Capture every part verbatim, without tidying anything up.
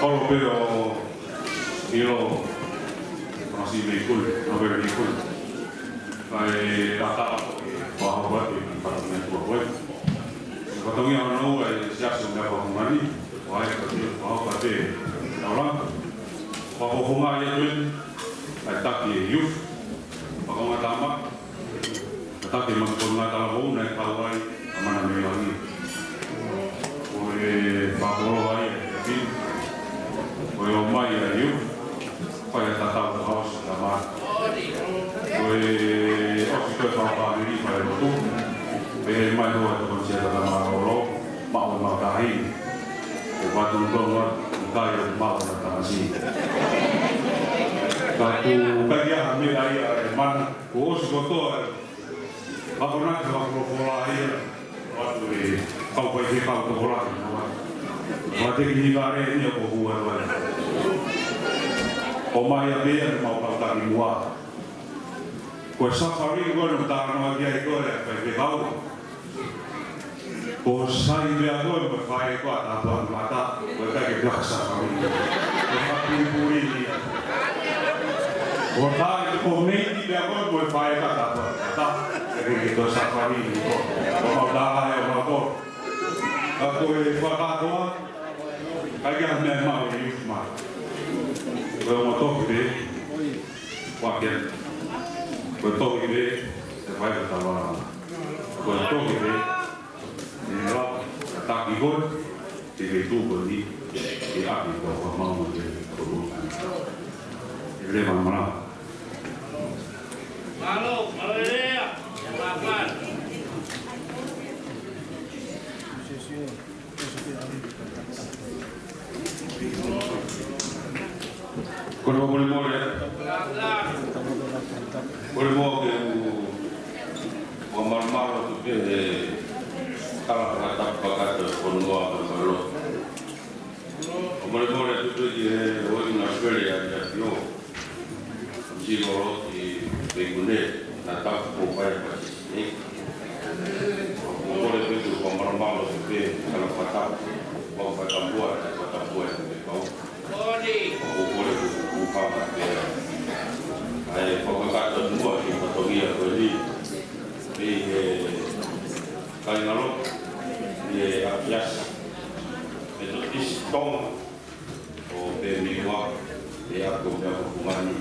Olo pē ʻo ʻilo, ʻo si mei kuli, ʻo pē mei kuli. Kae ʻatā ʻo e pāhopa ke ki pata mei tua koe. Ko e fatongia hono ua ʻo e Siasi ʻo Meʻa Fakafunga ni, ʻo ai ka te, ʻo ai ka te, taulanga. Fakafofonga ia tuen, ʻa e taki e youth, fakaonga tama, ʻa e taki e manu ko ngā talavou naʻe kau ai ʻa Mana mei Langi. Ko e fakakoloa ia ʻa e pini. Ko e ō mai ʻa e youth, fai ʻa e tatau ʻa ʻosi ʻa Mana. Ko e ʻosi ko e fakafāmili fai ʻo tu. Pehē mai hoa ʻa e tokoni sia tata mālōlō, maʻu ʻa e matahi. Ko e fatu tonu atu, ʻikai ʻo maʻu ʻa e tangasi. Ka ku kai ia ha meʻa ia ʻa e Mana, kuo ʻosi kotoa ʻa e akonaki fakafolofola ia, ʻo atu e kau faifekau tokolahi, ʻo atu. ʻO atu ki he vale ni ʻo ko hua atu ai. ʻO mai ʻa pea ni mau kau taki mua. Ko e safari ko ē naʻe talanoa ki ai ko ē ʻa e faifekau. Ko sai meʻa ko ē mo e fai ko ē ʻa Tāpuaki Mata, ko e kai ke pia safari. Ko e fakapulipuli ni. Ko tai ko meiti meʻa ko ē mo e fai ko ē ʻa Tāpuaki Mata. Ke ke to safari ni ko. Ko mau tā ai ʻo mau ko. Ka ko e fakatoa. Kai ke ha meʻa mau i ufi mai. Ko e mau toki pē. Wakia. Ko e toki pē. E fai ko e tawa. Ko e toki pē. E lau, ka taki koe, te ke tuʻu koe ni, ke ʻapi ko e fakamau mo te koe. E leva mana. Mālō, mālō e lea. Mālō. Ko e molemole, molemole ke u, ua malamala tu ke he kala fakatapu fakatapu ko noa ka malo. Ko e molemole tu ke he oi na fele a ia tio. Silo i Pekune, na tapu ko pai pa si. Ko kole pe tu ko malamala tu ke kala fakatapu, ko fakatapua, fakatapua e kau. Ko kole ku, ku pama pē. ʻA e fakakakato muʻa ki he fatongia ko eni. Pea ʻi he kāingalotu, ʻi he ʻapiasi Metotisi Tonga ʻo Pemikua, ʻi he ako Meʻa Fakafunga ni.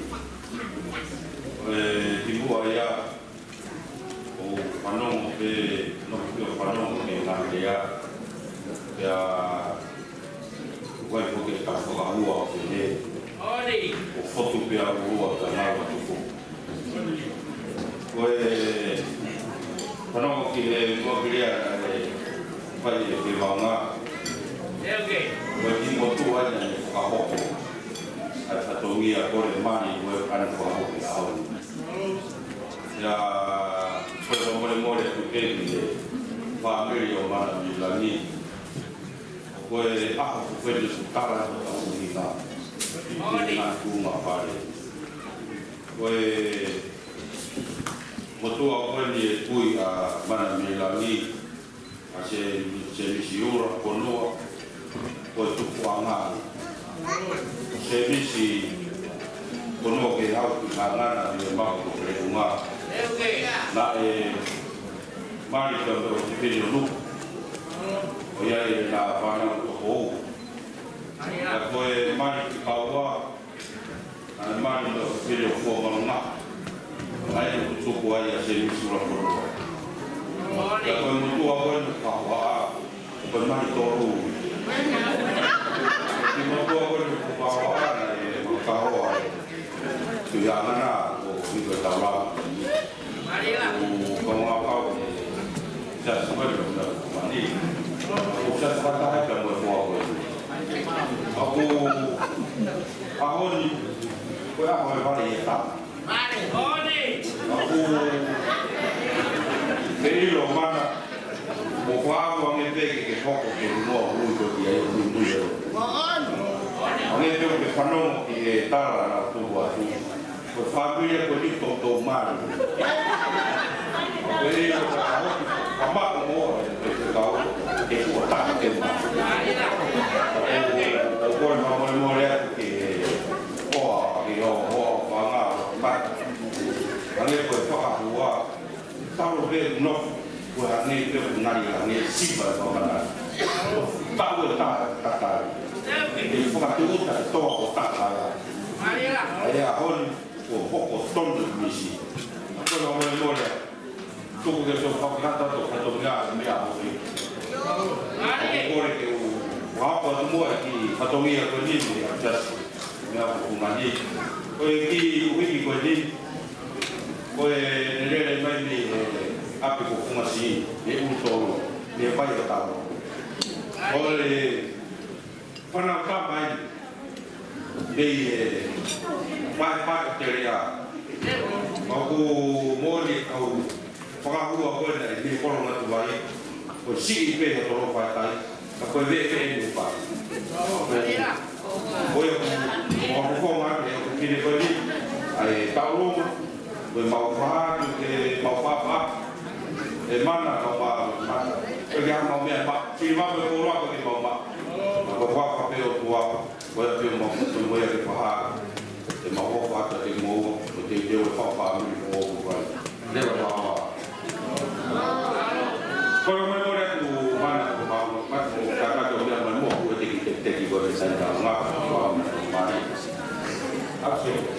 ʻE, kimuʻa ia, ʻo fanongo pē, nofo pē ʻo fanongo ki he ngaahi lea. Pea, ʻoku ʻi ai foki e kau fakahua ʻo pehē, ʻo fotu pē ʻa ʻolunga pea ngalo atu foki. Ko e fanongo ki he ngaahi lea naʻe fai ʻe Fevaunga. Ko e kiʻi motuʻa ia naʻe fakahoko ʻa e fatongia ko e mali ko e ʻane fakahoko ʻi ʻaho ni. Ia, ko e fakamolemole atu pē ki he fāmili ʻo Mana mei Langi. Ko e ʻaho ko eni ʻoku tala ʻo tau ʻuhinga. Ko e ngaahi tuʻunga fale. Ko e motuʻa ko eni ʻe kui ʻa Mana mei Langi, ʻa Se, Semisi Ula Konoa, ko e tupuʻanga. Semisi Konoa ke hau ki Hangana ʻi he mako ko Leunga. Naʻe mali ka mo Sipeni ʻo Nuku. ʻO ia ʻi he na fana ko Tokou. Ka ko e mali ki Kaua, ʻa e mali mo Sipeni ʻo Fua Malunga. ʻA ia ʻoku tuku ai ʻa Semisi Ula Konoa. Ka ko e motuʻa ko eni ka hua, ko e mali tolu. Ki motuʻa ko eni ka hua, ʻa e mali ka hua. Ki Hangana ʻo Hiko Taulanga. ʻOku kau ngā kau ʻi he siasi ko eni ʻo Meʻa Fakafunga ni. ʻOku siasi fakataha pea mo e fua ko eni. ʻOku ʻaho ni, ko e ʻaho e vale ʻi he tama. ʻOku ke ʻilo Mana, mo ko ʻaho ange pē ke ke hoko ke nua ui ko ki ai ui ui ui. Ange pē ke fanongo ki he tala naʻa tuku atu. Ko e fāmili ko eni toutou mali. Ko e ʻilo ka hoko ka mako mo e kau ke ua taha ke ma. ʻO ko e mamole Nofo, ʻoku hangē pē ʻoku ngali hangē siva ʻi he fakamana. Taʻu e tā, tatali. ʻE fakatūʻuta e toa ʻo tatala. ʻA ia ʻaho ni, kuo hoko tonu e misi. Ko e lau mole mole, tuku ke tau fakahā atu e fatongia ʻo e meʻa ʻaho ni. ʻOku ou kole ke u hoko atu muʻa e kiʻi fatongia ko eni mei he ʻApiasi. Meʻa ko Kumani. Ko e kiʻi uiuiʻi ko eni. Ko e lele mai mei he ʻapi ko Fungasi, mei ʻUlutolu, mei Paia Tau. Ko e fānau tama eni mei he Pae Pae ʻo Teleʻa. ʻOku moʻoni ʻeku fakahua ko ena ʻi he kolo Natuvai. Ko e siʻi pē ʻo e tolo faʻitai. Ka ko e veʻeveʻe ni pā. Ko ia ʻoku, ʻoku ou fofonga atu he ʻoku pine ko eni. ʻA e taulonga. Ko e mau faʻa atu, ke mau faʻa. ʻE mana, mau ma, mana. Ko e ke ha mau meʻa ma. Sili mau pē koloa ko e ke mau ma. Ko e faʻa pē ʻOtua. Ko ia pē mau, ko ia ke faʻa. ʻE mau ʻofa atu ke mau, ko e teuteu e faʻa fāmili mo ʻoku fai. Never mau. Ko e mole mole atu mana ko mau, matu ka ka ko meʻa mai mo, ko e teki, teki, teki, ko e sai ka ngā, ko e mau, mai. Action.